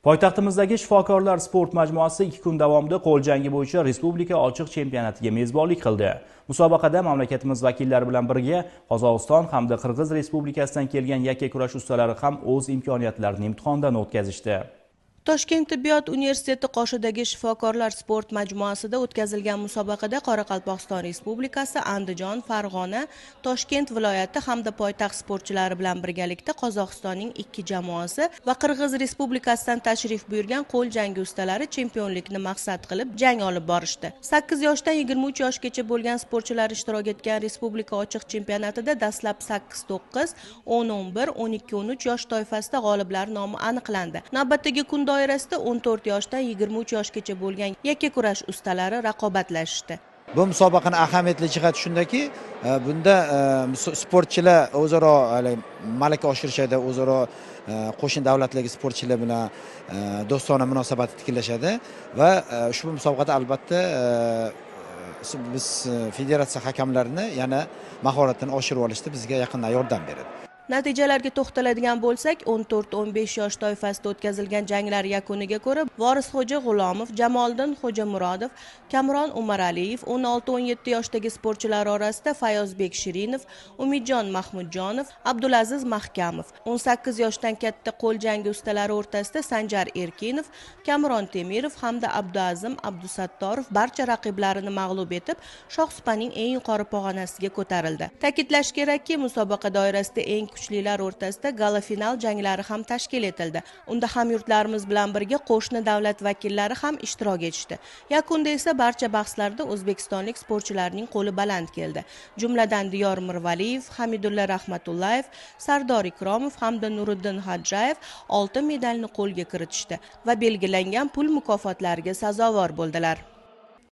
Poytaxtimizdagi shifokorlar sport majmuasi 2 kun davomida qo'l jangi bo'yicha respublika ochiq chempionatiga mezbonlik qildi. Musobaqada mamlakatimiz vakillari bilan birga Qozog'iston hamda Qirg'iz Respublikasidan kelgan yakkakurash ustalari ham o'z imkoniyatlarini imtihondan o'tkazishdi. Toshkent tibbiyot universiteti qoshidagi shifokorlar sport majmuasida o'tkazilgan musobaqada Qoraqalpog'iston Respublikasi, Andijon, Farg'ona, Toshkent viloyati hamda poytaxt sportchilari bilan birgalikda Qozog'istonning 2 jamoasi va Qirg'iz Respublikasidan tashrif buyurgan qo'l jangi ustalari chempionlikni maqsad qilib jang olib borishdi. 8 yoshdan 23 yoshgacha bo'lgan sportchilar ishtirok etgan respublika ochiq chempionatida dastlab 8-9, 10-11, 12-13 yosh toifasida g'oliblar nomi aniqlandi. Navbatdagi kun doirasida 14 yoshdan 23 yoshgacha bo'lgan yakkakurash ustalari raqobatlashishdi. Bu musobaqani ahamiyatli jihati shundaki, bunda sportchilar o'zaro malaka oshirishadi, o'zaro qo'shni davlatlarga sportchilar bilan do'stona munosabat tiklashadi va ushbu musobaqada albatta biz federatsiya hakamlarini yana mahoratini oshirib olishda bizga yaqindan yordam beradi. Natijalarga to'xtaladigan bo'lsak, 14-15 yosh toifasida o'tkazilgan janglar yakuniga ko'ra Vorisxo'ja G'ulomov, Jamoliddin Xo'jamurodov, Kamron Umaraliyev, 16-17 yoshdagi sportchilar orasida Fayozbek Shirinov, Umidjon Mahmudjonov, Abdulaziz Mahkamov, 18 yoshdan katta qo'l jangi ustalari o'rtasida Sanjar Erkinov, Kamron Temirov hamda Abduazim Abdusattorov barcha raqiblarini mag'lub etib, Shohsupaning eng yuqori pog'onasiga ko'tarildi. Ta'kidlash kerakki, musobaqa doirasida eng kuchlilar o'rtasida gala final janglari ham tashkil etildi. Unda hamyurtlarimiz bilan birga qo'shni davlat vakillari ham ishtirok etishdi. Yakunda esa barcha bahslarda o'zbekistonlik sportchilarning qo'li baland keldi. Jumladan Diyor Mirvaliyev, Hamidulla Rahmatullayev, Sardor Ikromov hamda Nuriddin Hadjayev oltin medalni qo'lga kiritishdi va belgilangan pul mukofotlariga sazovor bo'ldilar.